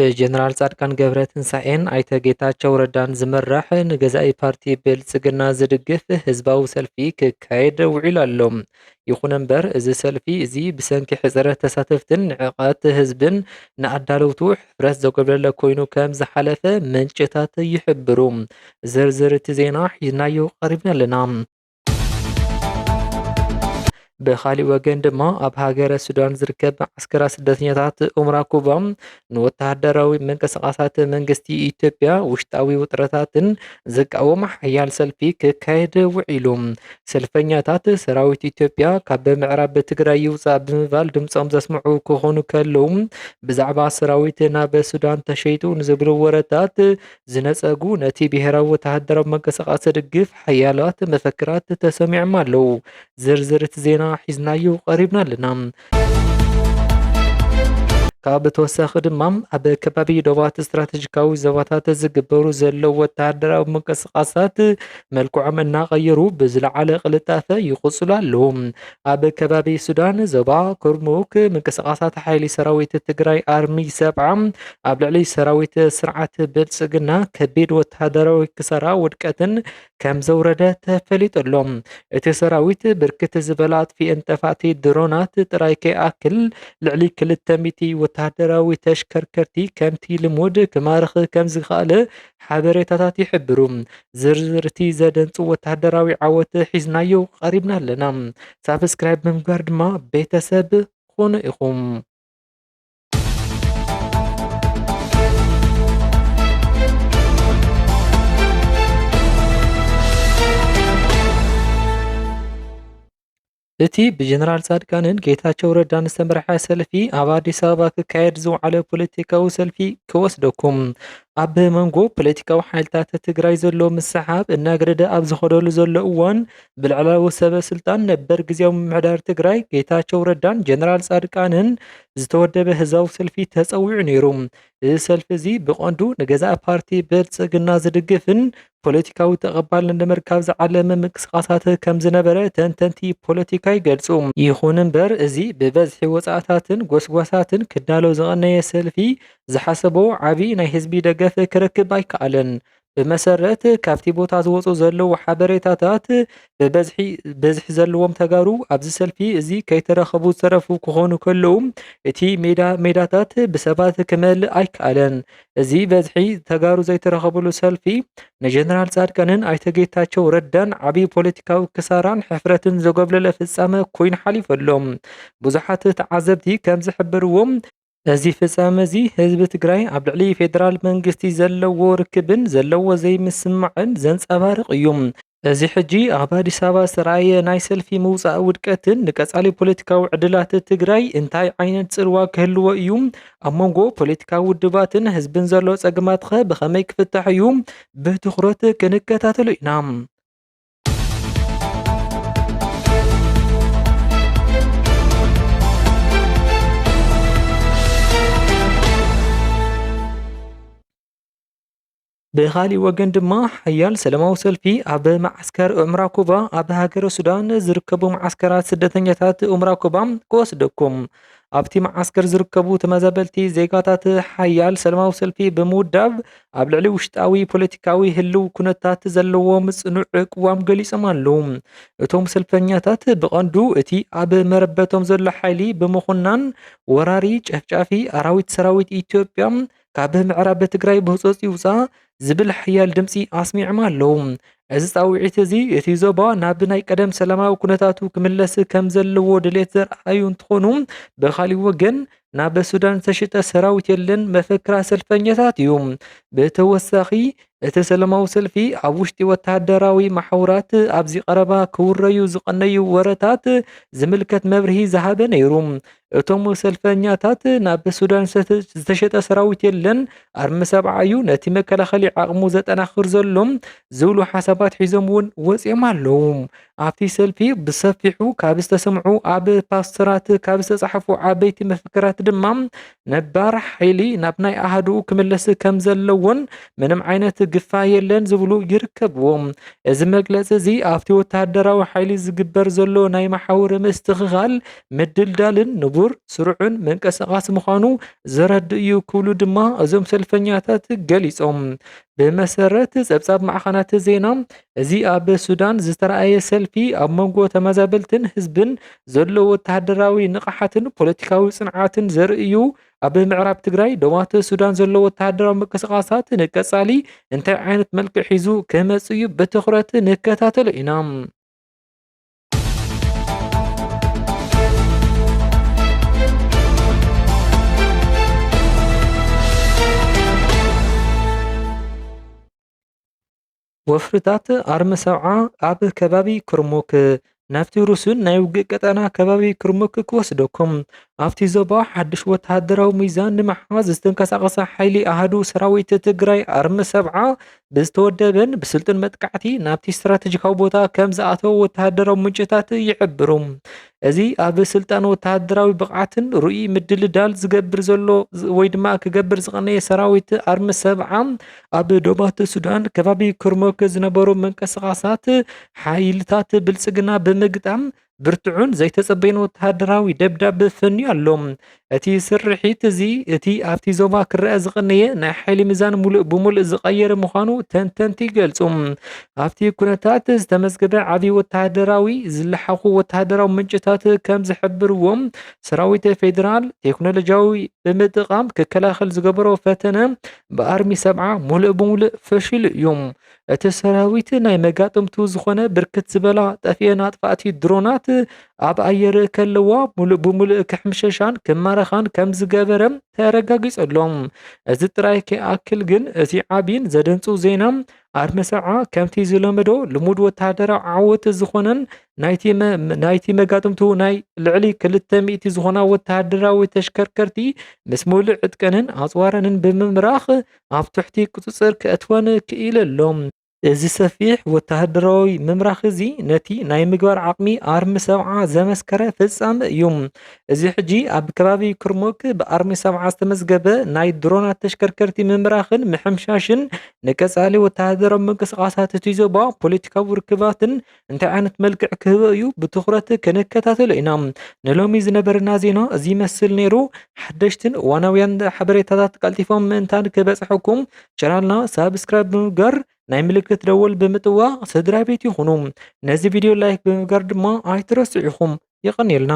ብጀነራል ጻድቃን ገብረ ትንሳኤን ኣይተ ጌታቸው ረዳን ዝምራሕ ንገዛኢ ፓርቲ ብልጽግና ዝድግፍ ህዝባዊ ሰልፊ ክካየድ ውዒሉ ኣሎ። ይኹን እምበር፣ እዚ ሰልፊ እዚ ብሰንኪ ሕጽረት ተሳተፍትን ንዕቐት ህዝብን ንኣዳለውቱ ሕፍረት ዘጎብለለ ኮይኑ ከም ዝሓለፈ ምንጭታት ይሕብሩ። ዝርዝር እቲ ዜና ሒዝናዮ ቀሪብና ኣለና። ብኻሊእ ወገን ድማ፣ ኣብ ሃገረ ሱዳን ዝርከብ መዓስከራት ስደተኛታት ኡምራ ኩባ ንወተሃደራዊ ምንቅስቓሳት መንግስቲ ኢትዮጵያ ውሽጣዊ ውጥረታትን ዝቃወም ሓያል ሰልፊ ክካየድ ውዒሉ። ሰልፈኛታት፣ ሰራዊት ኢትዮጵያ ካብ ምዕራብ ትግራይ ይውጻእ ብምባል ድምጾም ዘስምዑ ክኾኑ ከለዉ፣ ብዛዕባ ሰራዊት ናብ ሱዳን ተሸይጡ ንዝብሉ ወረታት ዝነጸጉ፣ ነቲ ብሄራዊ ወተሃደራዊ ምንቅስቓስ ዝድግፍ ሓያላት መፈክራት ተሰሚዖም ኣለዉ። ዝርዝር እቲ ዜና ሒዝናዮ ቀሪብና ኣለና። ካብ ተወሳኺ ድማ፣ ኣብ ከባቢ ዶባት ስትራተጂካዊ ዞባታት ዝግበሩ ዘለዉ ወተሃደራዊ ምንቅስቓሳት መልክዖም እናቐየሩ ብዝለዓለ ቅልጣፈ ይቕጽሉ ኣለዉ። ኣብ ከባቢ ሱዳን ዞባ ኩርሙክ፣ ምንቅስቓሳት ሓይሊ ሰራዊት ትግራይ ኣርሚ ሰብዓ ኣብ ልዕሊ ሰራዊት ስርዓት ብልጽግና ከቢድ ወተሃደራዊ ክሳራ፣ ውድቀትን ከም ዘውረደ ተፈሊጡ ኣሎ። እቲ ሰራዊት ብርክት ዝበላ ኣጥፊአን ጠፋእቲ ድሮናት ጥራይ ከይኣክል፣ ልዕሊ ክልተ ሚእቲ ወተሃደራዊ ተሽከርከርቲ ከምቲ ልሙድ ክማርኽ ከም ዝኸኣለ ሓበሬታታት ይሕብሩ። ዝርዝር እቲ ዘደንጹ ወተሃደራዊ ዓወት ሒዝናዮ ቀሪብና ኣለና። ሳብስክራይብ ብምግባር ድማ ቤተሰብ ኩኑ ኢኹም። እቲ ብጀነራል ጻድቃንን ጌታቸው ረዳን ዝተመርሐ ሰልፊ ኣብ ኣዲስ ኣበባ ክካየድ ዝወዓለ ፖለቲካዊ ሰልፊ ክወስደኩም። ኣብ መንጎ ፖለቲካዊ ሓይልታት ትግራይ ዘሎ ምስሕሓብ እናገደደ ኣብ ዝኸደሉ ዘሎ እዋን፣ ብላዕላዊ ሰበ ስልጣን ነበር ግዝያዊ ምምሕዳር ትግራይ ጌታቸው ረዳን ጀነራል ጻድቃንን ዝተወደበ ህዝባዊ ሰልፊ ተጸዊዑ ነይሩ። እዚ ሰልፊ እዚ ብቐንዱ ንገዛእ ፓርቲ ብልጽግና ዝድግፍን ፖለቲካዊ ተቐባልነት ንምርካብ ዝዓለመ ምንቅስቓሳት ከም ዝነበረ ተንተንቲ ፖለቲካ ይገልጹ። ይኹን እምበር፣ እዚ ብበዝሒ ወጻእታትን ጎስጓሳትን ክዳሎ ዝቐነየ ሰልፊ፣ ዝሓሰቦ ዓቢ ናይ ህዝቢ ደገፍ ክረክብ ኣይከኣለን። ብመሰረት ካብቲ ቦታ ዝወጹ ዘለዉ ሓበሬታታት፣ ብበዝሒ፣ ብዝሒ ዘለዎም ተጋሩ ኣብዚ ሰልፊ እዚ ከይተረኸቡ ዝተረፉ ክኾኑ ከለዉ፣ እቲ ሜዳ፣ ሜዳታት ብሰባት ክመልእ ኣይከኣለን። እዚ በዝሒ ተጋሩ ዘይተረኸብሉ ሰልፊ፣ ንጀነራል ጻድቃንን ኣይተ ጌታቸው ረዳን ዓቢ ፖለቲካዊ ክሳራን ሕፍረትን ዘጎብለለ ፍጻመ ኮይኑ ሓሊፉ ኣሎ። ብዙሓት ተዓዘብቲ ከም ዝሕብርዎ፣ እዚ ፍጻመ እዚ ህዝቢ ትግራይ ኣብ ልዕሊ ፌደራል መንግስቲ ዘለዎ ርክብን ዘለዎ ዘይምስምማዕን ዘንጸባርቕ እዩ። እዚ ሕጂ ኣብ ኣዲስ ኣበባ ዝተራእየ ናይ ሰልፊ ምውጻእ ውድቀትን ንቀጻሊ ፖለቲካዊ ዕድላት ትግራይ እንታይ ዓይነት ጽልዋ ክህልዎ እዩ? ኣብ መንጎ ፖለቲካዊ ውድባትን ህዝብን ዘሎ ጸገማትኸ ብኸመይ ክፍታሕ እዩ? ብትኹረት ክንከታተሎ ኢና። ብኻሊእ ወገን ድማ፣ ሓያል ሰላማዊ ሰልፊ ኣብ መዓስከር ዑምራ ኩባ፣ ኣብ ሃገረ ሱዳን ዝርከቡ መዓስከራት ስደተኛታት ዑምራ ኩባ ክወስደኩም። ኣብቲ መዓስከር ዝርከቡ ተመዛበልቲ ዜጋታት ሓያል ሰላማዊ ሰልፊ ብምውዳብ፣ ኣብ ልዕሊ ውሽጣዊ ፖለቲካዊ ህልው ኩነታት ዘለዎም ጽኑዕ ቅዋም ገሊጾም ኣለዉ። እቶም ሰልፈኛታት ብቐንዱ እቲ ኣብ መረበቶም ዘሎ ሓይሊ ብምኹናን፣ ወራሪ፣ ጨፍጫፊ ኣራዊት ሰራዊት ኢትዮጵያ ካብ ምዕራብ ትግራይ ብህጹጽ ይውጻእ ዝብል ሓያል ድምጺ ኣስሚዖም ኣለዉ። እዚ ጻውዒት እዚ፣ እቲ ዞባ ናብ ናይ ቀደም ሰላማዊ ኩነታቱ ክምለስ ከም ዘለዎ ድሌት ዘርኣዩ እንትኾኑ፣ ብኻሊእ ወገን፣ ናብ ሱዳን ዝተሽጠ ሰራዊት የለን መፈክራ ሰልፈኛታት እዩ። ብተወሳኺ፣ እቲ ሰላማዊ ሰልፊ ኣብ ውሽጢ ወተሃደራዊ መሓውራት ኣብዚ ቀረባ ክውረዩ ዝቐነዩ ወረታት ዝምልከት መብርሂ ዝሃበ ነይሩ። እቶም ሰልፈኛታት፣ ናብ ሱዳን ዝተሸጠ ሰራዊት የለን፣ ኣርሚ ሰብዓ እዩ ነቲ መከላኸሊ ዓቕሙ ዘጠናኽር ዘሎ ዝብሉ ሓሳባት ሒዞም እውን ወፂኦም ኣለዉ። ኣብቲ ሰልፊ ብሰፊሑ ካብ ዝተሰምዑ፣ ኣብ ፓስተራት ካብ ዝተፃሕፉ ዓበይቲ መፈክራት ድማ፣ ነባር ሓይሊ ናብ ናይ ኣሃዱኡ ክምለስ ከም ዘለዎን ምንም ዓይነት ግፋ የለን ዝብሉ ይርከብዎም። እዚ መግለፂ እዚ ኣብቲ ወተሃደራዊ ሓይሊ ዝግበር ዘሎ ናይ መሓውር ምስትኽኻል ምድልዳልን ንቡ ስሩዕን መንቀሳቓሲ ምዃኑ ዘረድእ እዩ ክብሉ ድማ እዞም ሰልፈኛታት ገሊጾም። ብመሰረት ጸብጻብ ማዕኸናት ዜና፣ እዚ ኣብ ሱዳን ዝተራእየ ሰልፊ ኣብ መንጎ ተመዛበልትን ህዝብን ዘሎ ወተሃደራዊ ንቕሓትን ፖለቲካዊ ጽንዓትን ዘርኢ እዩ። ኣብ ምዕራብ ትግራይ ዶባት ሱዳን ዘሎ ወተሃደራዊ ምንቅስቓሳት ንቀጻሊ እንታይ ዓይነት መልክዕ ሒዙ ክመጽእ እዩ ብትኹረት ንከታተሎ ኢና። ወፍርታት ኣርሚ ሰብዓ ኣብ ከባቢ ክርሙክ። ናብቲ ሩስን ናይ ውግእ ቀጠና ከባቢ ክርሙክ ክወስደኩም። ኣብቲ ዞባ ሓድሽ ወተሃደራዊ ሚዛን ንምሓዝ ዝተንቀሳቐሰ ሓይሊ ኣሃዱ ሰራዊት ትግራይ ኣርሚ ሰብዓ ብዝተወደበን ብስልጡን መጥቃዕቲ ናብቲ ስትራቴጂካዊ ቦታ ከም ዝኣተወ ወተሃደራዊ ምንጭታት ይሕብሩ። እዚ ኣብ ስልጣን ወተሃደራዊ ብቕዓትን ርኡይ ምድልዳል ዝገብር ዘሎ ዝ-፣ ወይ ድማ ክገብር ዝቐነየ ሰራዊት ኣርሚ ሰብዓ ኣብ ዶባት ሱዳን ከባቢ ክርሙክ ዝነበሩ ምንቅስቓሳት ሓይልታት ብልጽግና ብምግጣም ብርቱዕን ዘይተጸበየን ወተሃደራዊ ደብዳብ ፈንዩ ኣሎ። እቲ ስርሒት እዚ እቲ ኣብቲ ዞባ ክረኣ ዝቐነየ ናይ ሓይሊ ሚዛን ሙሉእ ብሙሉእ ዝቐየረ ምዃኑ ተንተንቲ ይገልጹ። ኣብቲ ኩነታት ዝተመዝገበ ዓቢ ወተሃደራዊ ዝለሓኹ ወተሃደራዊ ምንጭታት ከም ዝሕብርዎ፣ ሰራዊት ፌደራል ቴክኖሎጂያዊ ብምጥቓም ክከላኸል ዝገበሮ ፈተነ ብኣርሚ ሰብዓ ሙሉእ ብሙሉእ ፈሺሉ እዩ። እቲ ሰራዊት ናይ መጋጥምቱ ዝኾነ ብርክት ዝበላ ጠፍኤን ኣጥፋእቲ ድሮናት ኣብ ኣየር ከለዋ ሙሉእ ብሙሉእ ክሕምሸሻን ክማረኻን ከም ዝገበረ ተረጋጊጹ ኣሎ። እዚ ጥራይ ከይኣክል ግን፣ እቲ ዓቢን ዘደንጹ ዜና ኣርሚ ሰብዓ ከምቲ ዝለመዶ ልሙድ ወተሃደራዊ ዓወት ዝኾነን ናይቲ መ-፣ ናይቲ መጋጥምቱ ናይ ልዕሊ ክልተ ሚእቲ ዝኾና ወተሃደራዊ ተሽከርከርቲ ምስ ሙሉእ ዕጥቀንን ኣጽዋረንን ብምምራኽ ኣብ ትሕቲ ቁጽጽር ከእትወን ክኢሉ ኣሎ። እዚ ሰፊሕ ወተሃደራዊ ምምራኽ እዚ ነቲ ናይ ምግባር ዓቕሚ ኣርሚ ሰብዓ ዘመስከረ ፍጻመ እዩ። እዚ ሕጂ ኣብ ከባቢ ክርሙክ ብኣርሚ ሰብዓ ዝተመዝገበ ናይ ድሮናት ተሽከርከርቲ ምምራኽን ምሕምሻሽን ንቀጻሊ ወተሃደራዊ ምንቅስቓሳት እቲ ዞባ ፖለቲካዊ ርክባትን እንታይ ዓይነት መልክዕ ክህቦ እዩ ብትኹረት ክንከታተሎ ኢና። ንሎሚ ዝነበረና ዜና እዚ ይመስል ነይሩ። ሓደሽትን እዋናውያን ሓበሬታታት ቀልጢፎም ምእንታን ክበጽሐኩም ቻናልና ሳብስክራይብ ብምግባር ናይ ምልክት ደወል ብምጥዋቕ ስድራ ቤት ይኹኑ። ነዚ ቪድዮ ላይክ ብምግባር ድማ ኣይትረስዑ ኢኹም። የቐንየልና።